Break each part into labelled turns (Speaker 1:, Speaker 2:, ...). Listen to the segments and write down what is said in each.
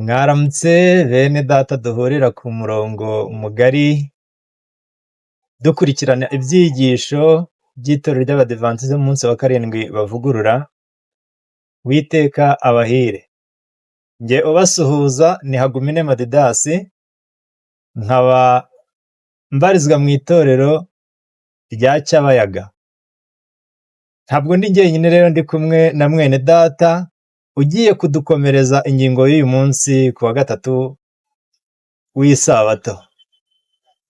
Speaker 1: Mwaramutse bene data duhurira ku murongo mugari, dukurikirana ibyigisho by'itorero ry'Abadivantisiti b'umunsi wa karindwi bavugurura, Uwiteka abahire. Njye ubasuhuza ni Hagumintema Didasi, nkaba mbarizwa mu itorero rya Cyabayaga. Ntabwo ndi jyenyine rero, ndi kumwe na mwene data ugiye kudukomereza ingingo y'uyu munsi ku wa gatatu w'isabato.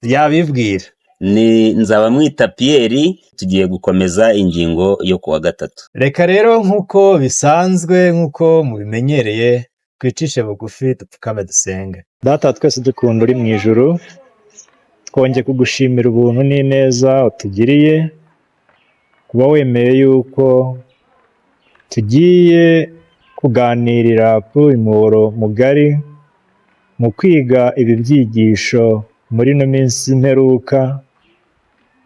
Speaker 1: Yabibwira.
Speaker 2: Ni Nzabamwita Pierre, tugiye gukomeza ingingo yo kuwa gatatu.
Speaker 1: Reka rero, nk'uko bisanzwe, nk'uko mubimenyereye, twicishe bugufi, dupfukame, dusenge. Data wa twese dukunda uri mu ijuru, twongeye kugushimira ubuntu n'ineza utugiriye, kuba wemeye yuko tugiye kuganirira kuri uyu muyoboro mugari mu kwiga ibi byigisho muri ino minsi mperuka.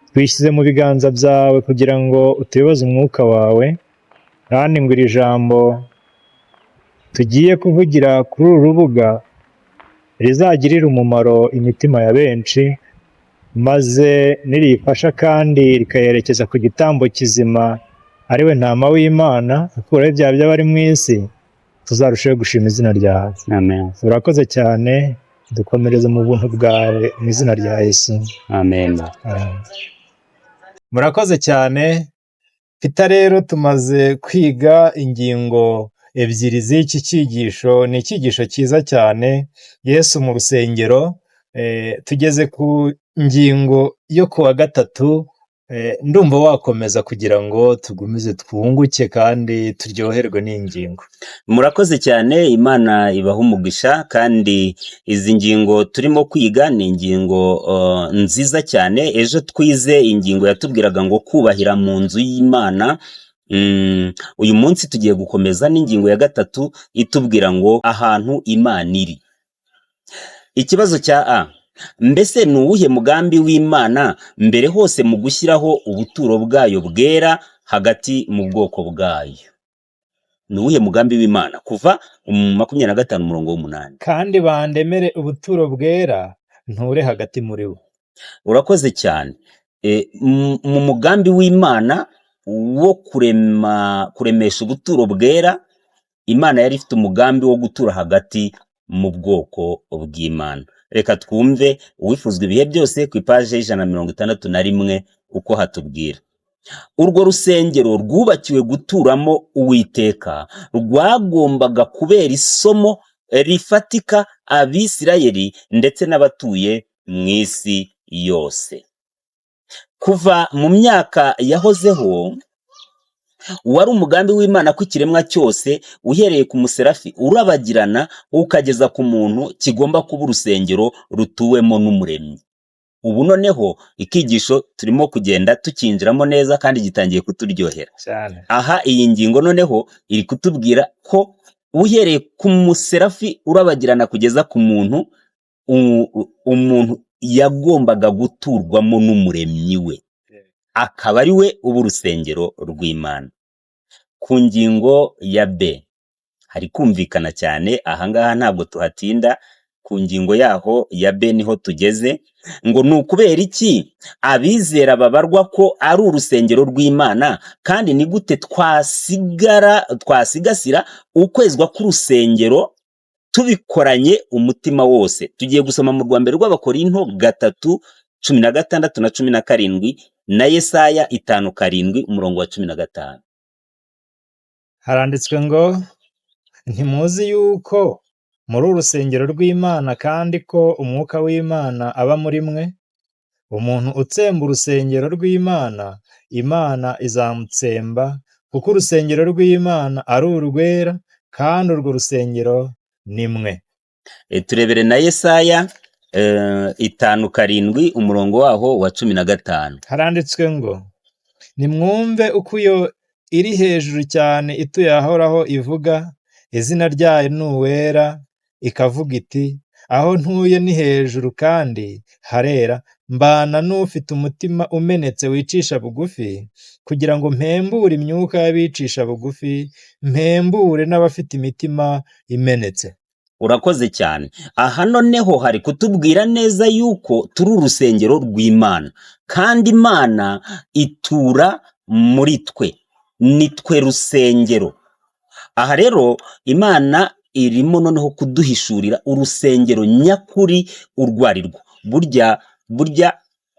Speaker 1: Twishyize mu biganza byawe kugira ngo utuyoboze umwuka wawe, kandi ngo iri jambo tugiye kuvugira kuri uru rubuga rizagirire umumaro imitima ya benshi, maze niriyifasha kandi rikayerekeza ku gitambo kizima, ari we Ntama w'Imana ukuraho ibyaha by'abari mu isi, tuzarushaho gushima izina ryawe.
Speaker 2: Amen.
Speaker 1: Urakoze cyane, dukomereze mu buntu bwawe, mu izina rya Yesu.
Speaker 2: Amen.
Speaker 1: Amen. Murakoze cyane. Peter, rero tumaze kwiga ingingo ebyiri z'iki cyigisho. Ni icyigisho cyiza cyane, Yesu mu rusengero. Tugeze ku ngingo yo ku wa gatatu. Ndumva wakomeza kugira ngo tugumize twunguke kandi turyoherwe n'ingingo.
Speaker 2: Murakoze cyane, Imana ibaha umugisha. Kandi izi ngingo turimo kwiga ni ingingo nziza cyane. Ejo twize ingingo yatubwiraga ngo kubahira mu nzu y'Imana. Uyu munsi tugiye gukomeza n'ingingo ya gatatu itubwira ngo ahantu Imana iri. Ikibazo cya A: mbese ni uwuhe mugambi w'Imana mbere hose mu gushyiraho ubuturo bwayo bwera hagati mu bwoko bwayo? Ni uwuhe mugambi w'Imana? Kuva mu 25 umurongo w'8.
Speaker 1: Kandi bandemere ubuturo bwera, nture hagati muri bo.
Speaker 2: Urakoze cyane. Mu mugambi w'Imana wo kurema, kuremesha ubuturo bwera, Imana yari ifite umugambi wo gutura hagati mu bwoko bw'Imana. Reka twumve Uwifuzwa ibihe byose ku ipaje y'161 uko hatubwira: urwo rusengero rwubakiwe guturamo Uwiteka rwagombaga kubera isomo rifatika Abisirayeli ndetse n'abatuye mu isi yose. Kuva mu myaka yahozeho, wari umugambi w'Imana ko ikiremwa cyose, uhereye ku muserafi urabagirana ukageza ku muntu, kigomba kuba urusengero rutuwemo n'Umuremyi. Ubu noneho ikigisho turimo kugenda tukinjiramo neza kandi gitangiye kuturyohera.
Speaker 1: Cyane.
Speaker 2: Aha iyi ngingo noneho iri kutubwira ko uhereye ku muserafi urabagirana kugeza ku muntu, umuntu yagombaga guturwamo n'Umuremyi we, akaba ari we uba urusengero rw'Imana. Ku ngingo ya B hari kumvikana cyane, ahangaha ntabwo tuhatinda. Ku ngingo yaho ya B niho tugeze, ngo ni ukubera iki abizera babarwa ko ari urusengero rw'Imana, kandi ni gute twasigara twasigasira ukwezwa k'urusengero tubikoranye umutima wose? Tugiye gusoma mu rwa mbere rw'Abakorinto 3:16 na 17, na Yesaya 5:7 umurongo wa 15.
Speaker 1: Haranditswe ngo: "Ntimuzi yuko muri urusengero rw'Imana, kandi ko umwuka w'Imana aba muri mwe? Umuntu utsemba urusengero rw'Imana, Imana izamutsemba, kuko urusengero rw'Imana ari urwera, kandi urwo rusengero ni mwe."
Speaker 2: Turebere na Yesaya 5:7 umurongo waho wa 15.
Speaker 1: Haranditswe ngo: "Nimwumve uko iyo iri hejuru cyane ituye ahahoraho ivuga, izina ryayo ni Uwera, ikavuga iti: 'Aho ntuye ni hejuru kandi harera, mbana n'ufite umutima umenetse wicisha bugufi, kugira ngo mpembure imyuka y'abicisha bugufi, mpembure n'abafite imitima imenetse.'"
Speaker 2: Urakoze cyane. Aha noneho hari kutubwira neza yuko turi urusengero rw'Imana, kandi Imana itura muri twe, ni twe rusengero. Aha rero Imana irimo noneho kuduhishurira urusengero nyakuri urwo ari rwo. Burya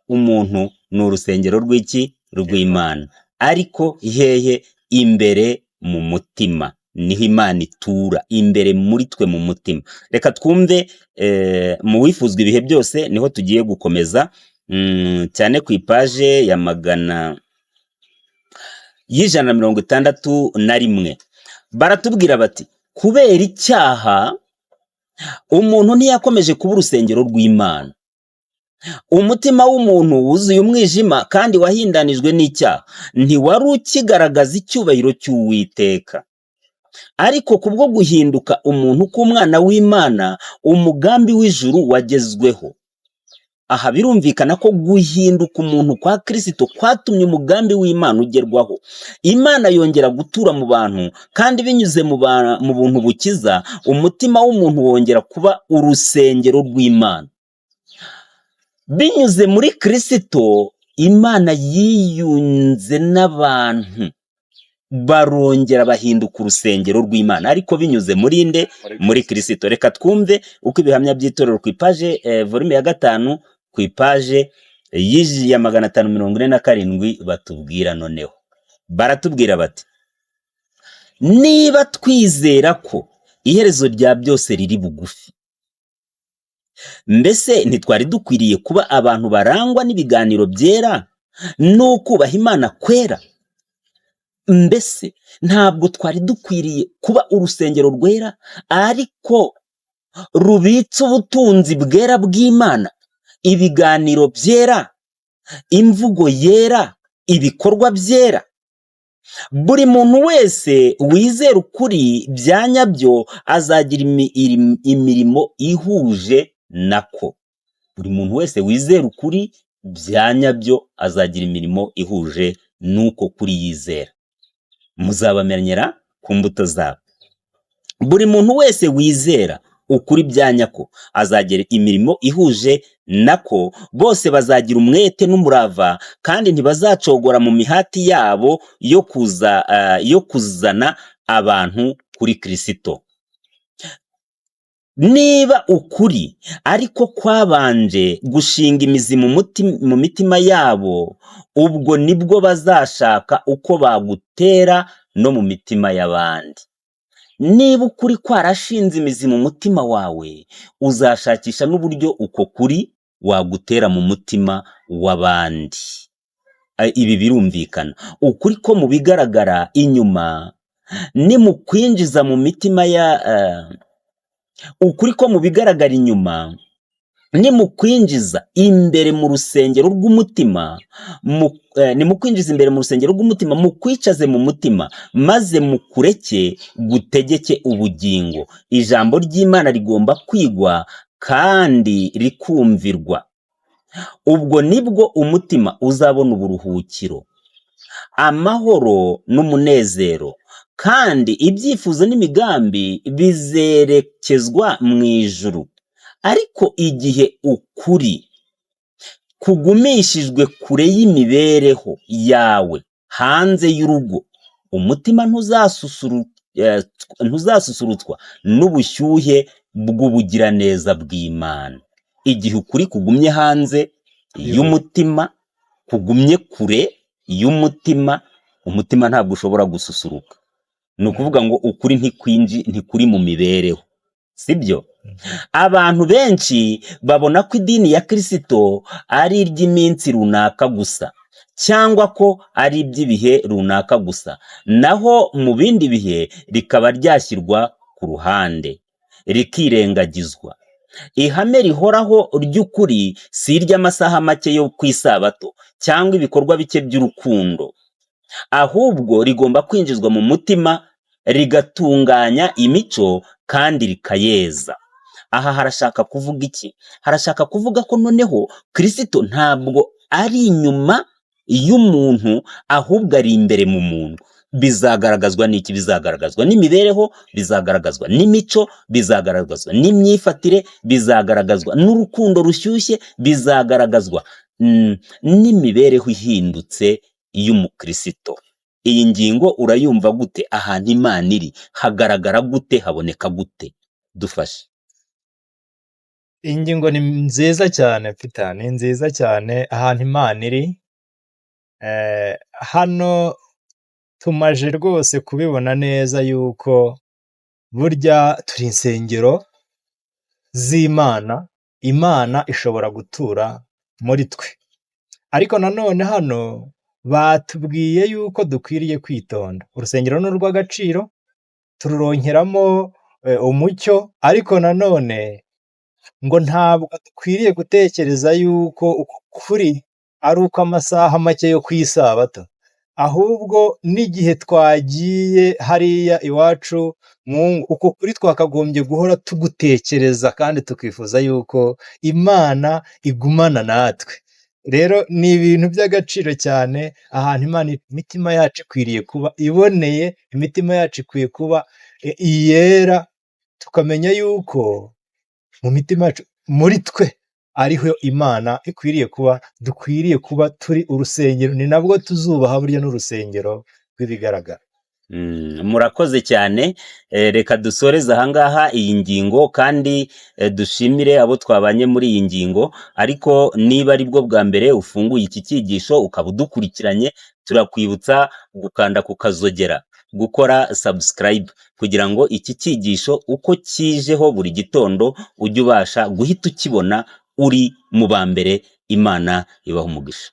Speaker 2: umuntu ni urusengero rw'iki? Rw'Imana. Ariko hehe? Imbere mu mutima niho Imana itura, imbere muri twe mu mutima. Reka twumve mu wifuzwa ibihe byose, niho tugiye gukomeza, cyane ku ipaje ya 161. Baratubwira bati: kubera icyaha umuntu ntiyakomeje kuba urusengero rw'Imana. Umutima w'umuntu wuzuye umwijima kandi wahindanijwe n'icyaha, ntiwari ukigaragaza icyubahiro cy'Uwiteka. Ariko kubwo guhinduka umuntu k'umwana w'Imana, umugambi w'ijuru wagezweho. Aha birumvikana ko guhinduka umuntu kwa Kirisito kwatumye umugambi w'Imana ugerwaho. Imana yongera gutura mu bantu, kandi binyuze mu buntu bukiza, umutima w'umuntu wongera kuba urusengero rw'Imana. Binyuze muri Kirisito, Imana yiyunze n'abantu, barongera bahinduka urusengero rw'Imana, ariko binyuze muri nde? Muri Kirisito. Reka twumve uko Ibihamya by'Itorero ku ipaje volume ya 5, ku ipaje ya 547 batubwira. Noneho baratubwira bati: niba twizera ko iherezo rya byose riri bugufi, mbese ntitwari dukwiriye kuba abantu barangwa n'ibiganiro byera n'ukubaha Imana kwera? Mbese ntabwo twari dukwiriye kuba urusengero rwera, ariko rubitse ubutunzi bwera bw'Imana, ibiganiro byera, imvugo yera, ibikorwa byera? Buri muntu wese wizera ukuri bya nyabyo azagira imirimo ihuje nako. Buri muntu wese wizera ukuri bya nyabyo azagira imirimo ihuje n'uko kuri yizera. Muzabamenyera ku mbuto zabo. Buri muntu wese wizera ukuri bya nyako azagira imirimo ihuje nako. Bose bazagira umwete n'umurava, kandi ntibazacogora mu mihati yabo yo kuzana abantu kuri Kirisito. Niba ukuri ariko kwabanje gushinga imizi mu mitima yabo, ubwo nibwo bazashaka uko bagutera no mu mitima y'abandi. Niba ukuri kwarashinze imizi mu mutima wawe, uzashakisha n'uburyo uko kuri wagutera mu mutima w'abandi. Ibi birumvikana. Ukuri ko mu bigaragara inyuma nimukwinjiza mu mitima ya ukuri ko mu bigaragara inyuma nimukwinjiza imbere mu rusengero rw'umutima, nimukwinjiza imbere mu rusengero rw'umutima, mukwicaze mu mutima, maze mukureke gutegeke ubugingo. Ijambo ry'Imana rigomba kwigwa kandi rikumvirwa. Ubwo nibwo umutima uzabona uburuhukiro, amahoro n'umunezero, kandi ibyifuzo n'imigambi bizerekezwa mu ijuru. Ariko igihe ukuri kugumishijwe kure y'imibereho yawe, hanze y'urugo, umutima ntuzasusurutswa n'ubushyuhe bw'ubugiraneza bw'Imana. Igihe ukuri kugumye hanze y'umutima, kugumye kure y'umutima, umutima ntabwo ushobora gususuruka. Ni ukuvuga ngo ukuri ntikuri mu mibereho, sibyo? Abantu benshi babona ko idini ya Kirisito ari iry'iminsi runaka gusa, cyangwa ko ari iby'ibihe runaka gusa, naho mu bindi bihe rikaba ryashyirwa ku ruhande, rikirengagizwa. Ihame rihoraho ry'ukuri si iry'amasaha make yo ku isabato cyangwa ibikorwa bike by'urukundo, ahubwo rigomba kwinjizwa mu mutima, rigatunganya imico kandi rikayeza. Aha harashaka kuvuga iki? Harashaka kuvuga ko noneho Kirisito ntabwo ari inyuma y'umuntu, ahubwo ari imbere mu muntu. Bizagaragazwa n'iki? Bizagaragazwa n'imibereho, bizagaragazwa n'imico, bizagaragazwa n'imyifatire, bizagaragazwa n'urukundo rushyushye, bizagaragazwa n'imibereho ihindutse y'umukristo. Iyi ngingo urayumva gute? Ahantu Imana iri hagaragara gute? Haboneka gute? Dufashe.
Speaker 1: Iyi ngingo ni nziza cyane, Peter, ni nziza cyane. Ahantu Imana iri, hano tumaje rwose kubibona neza yuko burya turi insengero z'Imana, Imana ishobora gutura muri twe. Ariko nanone hano batubwiye yuko dukwiriye kwitonda. Urusengero ni urw'agaciro, tururonkeramo umucyo, ariko nanone ngo ntabwo dukwiriye gutekereza yuko uku kuri ari uko amasaha make yo ku isabato, ahubwo n'igihe twagiye hariya iwacu mu ngo, uko kuri twakagombye guhora tugutekereza kandi tukifuza yuko Imana igumana natwe. Rero ni ibintu by'agaciro cyane. Ahantu Imana, imitima yacu ikwiriye kuba iboneye, imitima yacu ikwiye kuba iyera, tukamenya yuko mu mitima yacu, muri twe, ariho Imana ikwiriye kuba. Dukwiriye kuba turi urusengero, ni nabwo tuzubaha burya n'urusengero rw'ibigaragara.
Speaker 2: Murakoze cyane. Reka dusoreze ahangaha iyi ngingo kandi dushimire abo twabanye muri iyi ngingo. Ariko niba ari bwo bwa mbere ufunguye iki cyigisho ukaba udukurikiranye, turakwibutsa gukanda ku kazogera, gukora subscribe, kugira ngo iki cyigisho uko kijeho buri gitondo ujye ubasha guhita ukibona uri mu ba mbere. Imana ibaha umugisha.